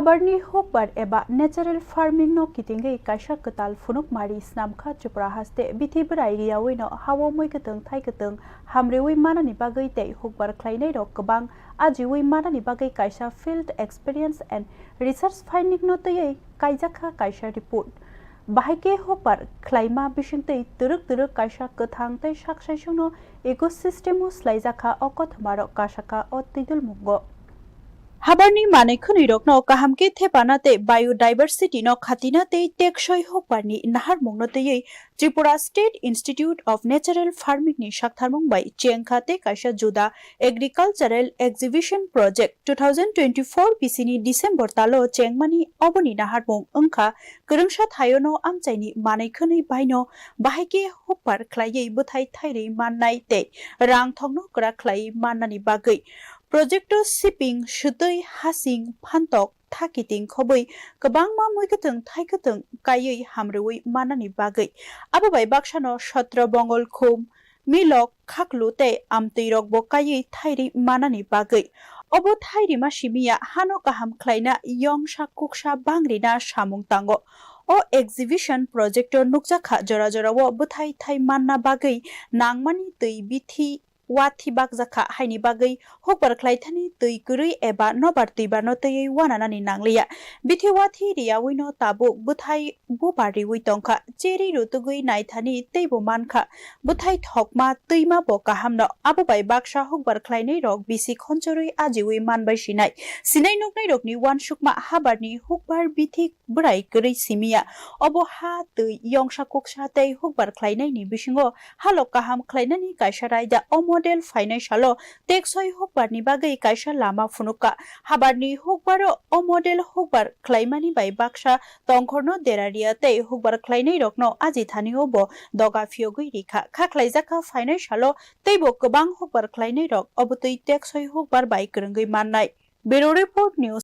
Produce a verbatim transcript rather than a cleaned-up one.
Barni hukbar eba natural farming no kitingwi kaisa kwtal phunukmari snamkha Tripura haste. Bithi bwrai riyawi no hao mui kwtwng thai kwtwng hamriwi manani bagwi tei hukbar khlainai rok kwbang ajiwi manani bagwi kaisa field experience and research finding no twiwi kaijakha kaisa report. Bahai khe hukbar khlaima bisingtwi twrwk twrwk kaisa kwthang tei sak saisungno ecosystem o slaijakha o kothomarok kasakha o twidulmungo. Habarni manwi khwnwirokno kaham khe thepana tei biodiversity no khatina tei teksoi hukbarni naharmungno twiwi Tripura State Institute of Natural Farming ni saktharmung bai chengkha tei kaisa juda Agricultural Exhibition Project two thousand twenty-four bisini December talo chengmani oboni naharmung wngkha kwrwngsa thaiono amchaini manwi khwnwi baino bahai khe hukbar khlaiwi bwthai thairwi mannai tei rang thokno kwrak khlaiwi mannani bagwi. Projecto siping, swtwi, hasing, phantok, thakiting khobwi kwbangma mui kwtwng thai kwtwng kaiwi hamrwi mannani bagwi. Abo bai baksano sotro bongol khum, milok, khaklu tei amtwi rokbo kaiwi thairi manani bagwi. Obo thairima simiya hano kaham khlaina yongsa kuksa bangrina samung tango. O exhibition projecto nukjakha jora jorao bwthai thai manna bagwi nangmani twi bithi wathi bakjakha haini bagwi hukbar khlaithani twi kwrwi eba nobar twibarno twiwi wananani nangliya. Bithi wathi riyawino tabuk bwthai bubar riwi tongkha, cherwi rutugwi naithani teibo mankha. Bwthai thokma twima bo kahamno. Abo bai baksa hukbar khlainai rok bisi khonchorwi ajiwi manbai sinai. Sinai nuknai rokni wansukma habarni hukbar bithi bwrai kwrwi simiya. Obo ha twi yongsa kuksa tei hukbar khlainaini bisingo halok kaham khlainani kaisa raida o model phainai salo teksoi hukbarni bagwi kaisa lama phunukha. Habarni hukbaro o model hukbar khlaimani bai baksa tongkhorno dera riya tei hukbar khlainai rokno aji thanio bo doga phiyogwi rikha. Kha khlaijakha phainai salo teibo kwbang hukbar khlainai rok obotwi teksoi hukbar bai kwrwngwi mannai. Bureau Report News.